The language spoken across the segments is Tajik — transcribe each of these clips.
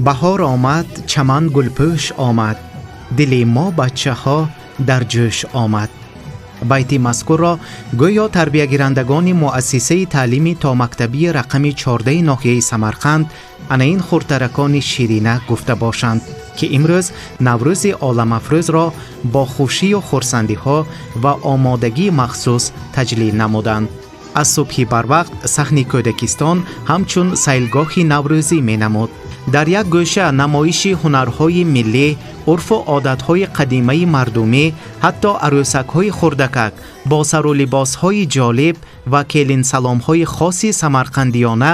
Баҳор омад, чаман гулпӯш омад, дили мо бачаҳо дар ҷӯш омад. Байти мазкурро гӯё тарбиягирандагони муассисаи таълими томактабии рақами 14 ноҳияи Самарқанд ана ин хурдтаракони ширина гуфта бошанд, ки имрӯз Наврӯзи оламафрӯзро бо хушию хурсандиҳо ва омодагии махсус таҷлил намуданд. Аз субҳи барвақт саҳни кӯдакистон ҳамчун сайлгоҳи наврӯзӣ менамуд. Дар як гӯша намоиши ҳунарҳои миллӣ, урфу одатҳои қадимаи мардумӣ, ҳатто арӯсакҳои хурдакак бо сару либосҳои ҷолиб ва келинсаломҳои хоси самарқандиёна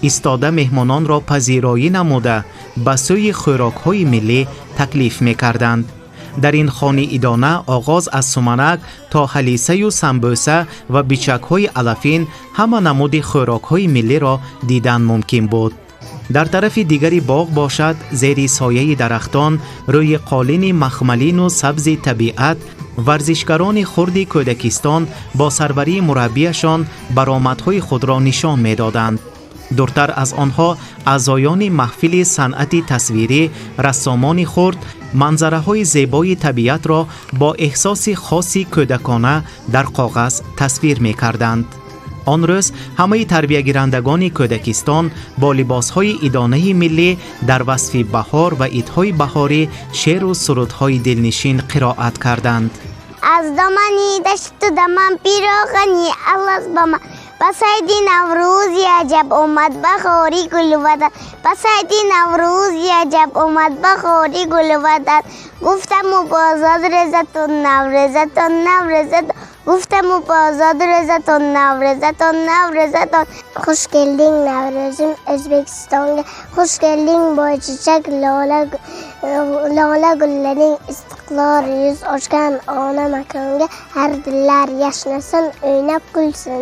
истода меҳмононро пазироӣ намуда, ба сӯи хӯрокҳои миллӣ таклиф мекарданд. Дар ин хони идона оғоз аз суманак то ҳалисаю самбӯса ва бичакҳои алафин ҳама намуди хӯрокҳои миллиро дидан мумкин буд. Дар тарафи дигари боғ бошад, зери сояи дарахтон, рӯи қолини махмалину сабзи табиат, варзишгарони хурди кӯдакистон бо сарварии мураббияшон баромадҳои худро нишон медоданд. Дуртар аз онҳо аъзоёни маҳфили санъати тасвирӣ, рассомони хурд манзараҳои зебои табиатро бо эҳсоси хоси кӯдакона дар коғаз тасвир мекарданд. Он рӯз ҳамаи тарбиягирандагони кӯдакистон бо либосҳои идонаи миллӣ дар васфи баҳор ва идҳои баҳорӣ шеъру сурудҳои дилнишин қироат карданд. Аз домани дашту даман пироҳани алас ба ман, ба сайди Наврӯзи аҷаб омад баҳори гулвадан, ба сайди Наврӯзи аҷаб омад баҳори гулвадан. Гуфтаму бозод резатон Наврӯзатон, Наврӯзатон, гуфтаму бозод рӯзатон, Наврӯзатон, Наврӯзатон. Хуш kelding, Navro'zim, O'zbekistonga xush kelding, boychechak, lola lola gullading, istiqlol yuz ochgan ona makonga. Har dillar yashnasin, o'ynab kulsin.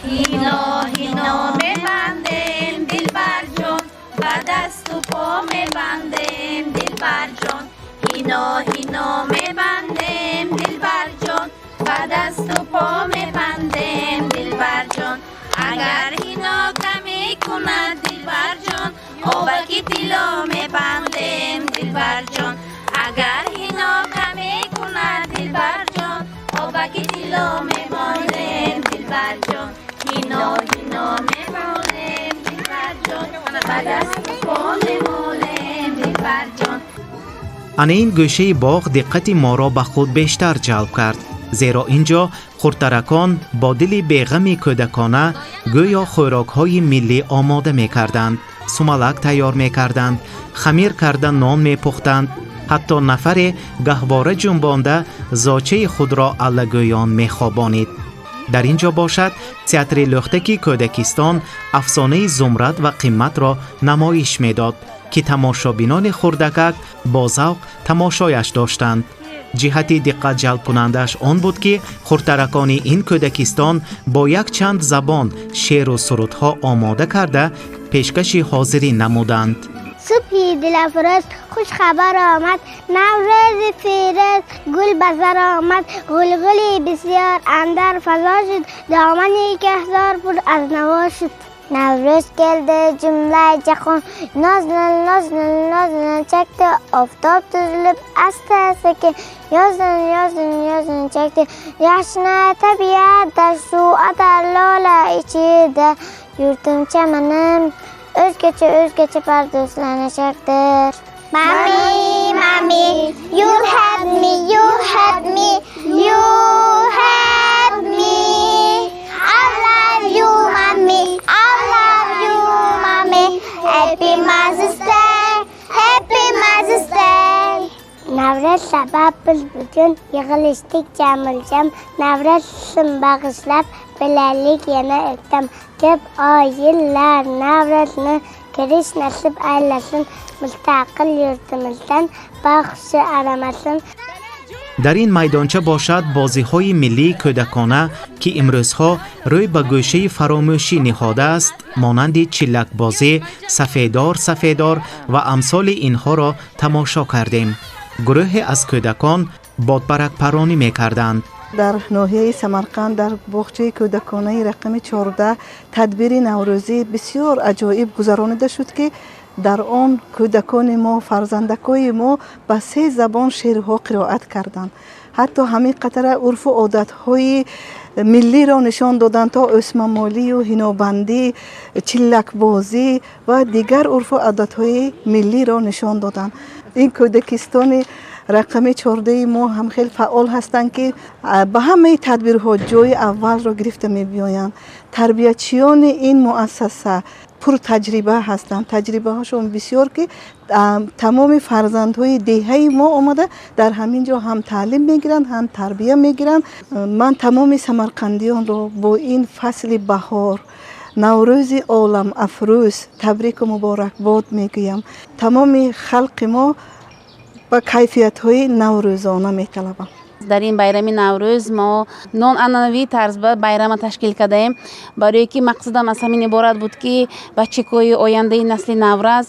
Ҳино, ҳино мебандем, дилбарҷон, ба дасту по мебандем, дилбарҷон. Ҳино, ҳино мебандем, дилбарҷон, ба дасту по мебандем, дилбарҷон. Агар ҳино камӣ кунад дилбарҷон, обаки тилло мебандем, дилбарҷон. Агар ҳино камӣ кунад дилбарҷон, обаки тилло мемонем, дилбарҷон. Ҳино, ҳино мемонем, дилбарҷон, ба дасту по мемолем, дилбарҷон. Ана ин гӯшаи боғ диққати моро ба худ бештар ҷалб кард, зеро ин ҷо хурдтаракон бо дили беғами кӯдакона гӯё хӯрокҳои миллӣ омода мекарданд, сумалак тайёр мекарданд, хамир карда нон мепухтанд, ҳатто нафаре гаҳвора ҷунбонда зочаи худро аллагӯён мехобонид. Дар ин ҷо бошад, театри лӯхтаки кӯдакистон афсонаи Зумрад ва Қиматро намоиш медод, ки тамошобинони хурдакак бо завқ тамошояш доштанд. Ҷиҳати диққатҷалбкунандааш он буд, ки хурдтаракони ин кӯдакистон бо якчанд забон шеъру сурудҳо омода карда пешкаши ҳозирин намуданд. Субҳи дилафрӯз хушхабар омад, Наврӯзи фирӯз гул ба сар омад. Ғулғули бисёр андар фазо шуд, домани каҳзор пур аз наво шуд. Navruz keldi jumla jahon nozli nozli nozini chekdi. Oftob tuzilib asta sekin yozini yozini yozini chekdi. Yashna tabiat shu atar lola ichida, yurtim chamanim o'zgacha o'zgacha pardozlanishakdir. Mami, mami, you have me, you have me, you have me. I love you, mommy. I love you, mommy. Happy Mother's Day, Happy Mother's Day. Navruz sabab biz bugun yig'ilishdik jamiljam. Navruz bag'ishlab bilaylik yana ertam. Ko'p oy yillar Navro'zni ko'rish nasib aylasin. Mustaqil yurtimizdan baxshi aramasin. Дар ин майдонча бошад, бозиҳои миллии кӯдакона, ки имрӯзҳо рӯй ба гӯшаи фаромӯшӣ ниҳодааст, монанди чиллакбозӣ, сафедор сафедор ва амсоли инҳоро тамошо кардем. Гурӯҳе аз кӯдакон Бодбаракпаронӣ мекарданд. Дар ноҳияи Самарқанд, дар боғчаи кӯдаконаи рақами 14 тадбири наврӯзӣ бисёр аҷоиб гузаронида шуд, ки дар он кӯдакони мо, фарзандакои мо ба се забон шеърҳо қироат карданд. Ҳатто ҳамин қатара урфу одатҳои миллиро нишон доданд, то ӯсмамолию ҳинобандӣ, чиллакбозӣ ва дигар урфу одатҳои миллиро нишон доданд. Ин кӯдакистони рақами 14 мо ҳам хеле фаъол ҳастанд, ки ба ҳамаи тадбирҳо ҷои аввалро гирифта мебиёянд. Тарбиячиёни ин муассаса пуртаҷриба ҳастанд, таҷрибаҳошон бисёр, ки тамоми фарзандҳои деҳаи мо омада дар ҳамин ҷо ҳам таълим мегиранд, ҳам тарбия мегиранд. Ман тамоми самарқандиёнро бо ин фасли баҳор, Наврӯзи олам афрӯз табрику муборакбод мегӯям. Тамоми халқи мо ба кайфиятҳои наврӯзона металабам. Дар ин байрами Наврӯз мо ноанъанавӣ тарз ба байрама ташкил кардаем, барое ки мақсадам аз ҳамин иборат буд, ки бачакҳои ояндаи насли наврас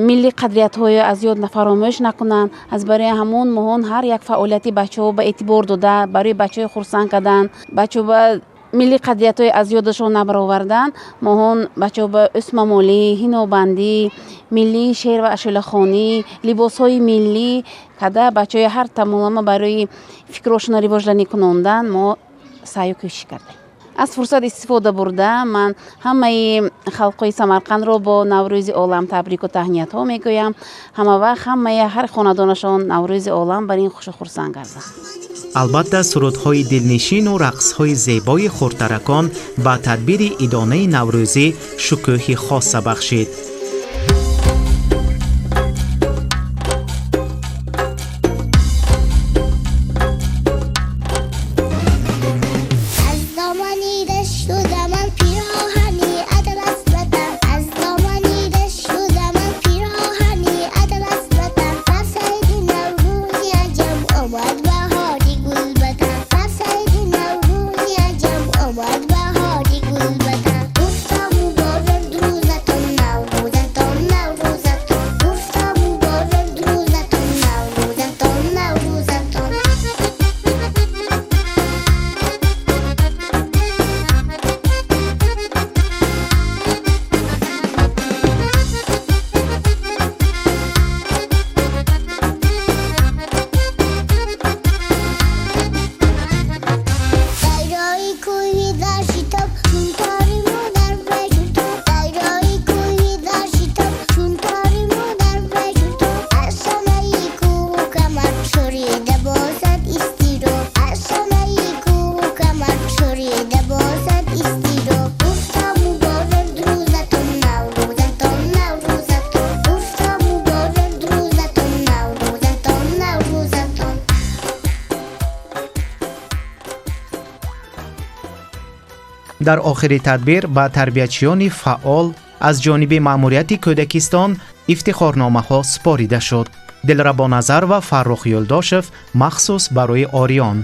миллӣ қадриятҳои аз ёд фаромӯш накунанд. Аз барои ҳамон моҳон ҳар як фаъолияти бачаҳо ба эътибор дода, барои бачаҳои хурсанд кардан, бачаҳо ба миллӣ қадриятҳои аз ёдашон набаровардан, моҳон бачаҳо ба ӯсмамолӣ, ҳинобандӣ, миллӣ шеър ва ашӯлахонӣ, либосҳои миллӣ када бачаҳои ҳар тамомама барои фикрошона ривоҷланӣ кунондан мо саъю кӯшиш кардем. Аз фурсат истифода бурда, ман ҳамаи халқҳои Самарқандро бо Наврӯзи олам табрику таҳниятҳо мегӯям. Ҳама вақт ҳамаи ҳар хонадонашон Наврӯзи олам бар ин хушу хурсанд гардад. Албатта, сурудҳои дилнишину рақсҳои зебои хурдтаракон ба тадбири идонаи наврӯзӣ шукӯҳи хоса бахшид. Дар охири тадбир ба тарбиячиёни фаъол аз ҷониби маъмурияти кӯдакистон ифтихорномаҳо супорида шуд. Дилрабоназар ва Фаррух Юлдошев, махсус барои Ориён.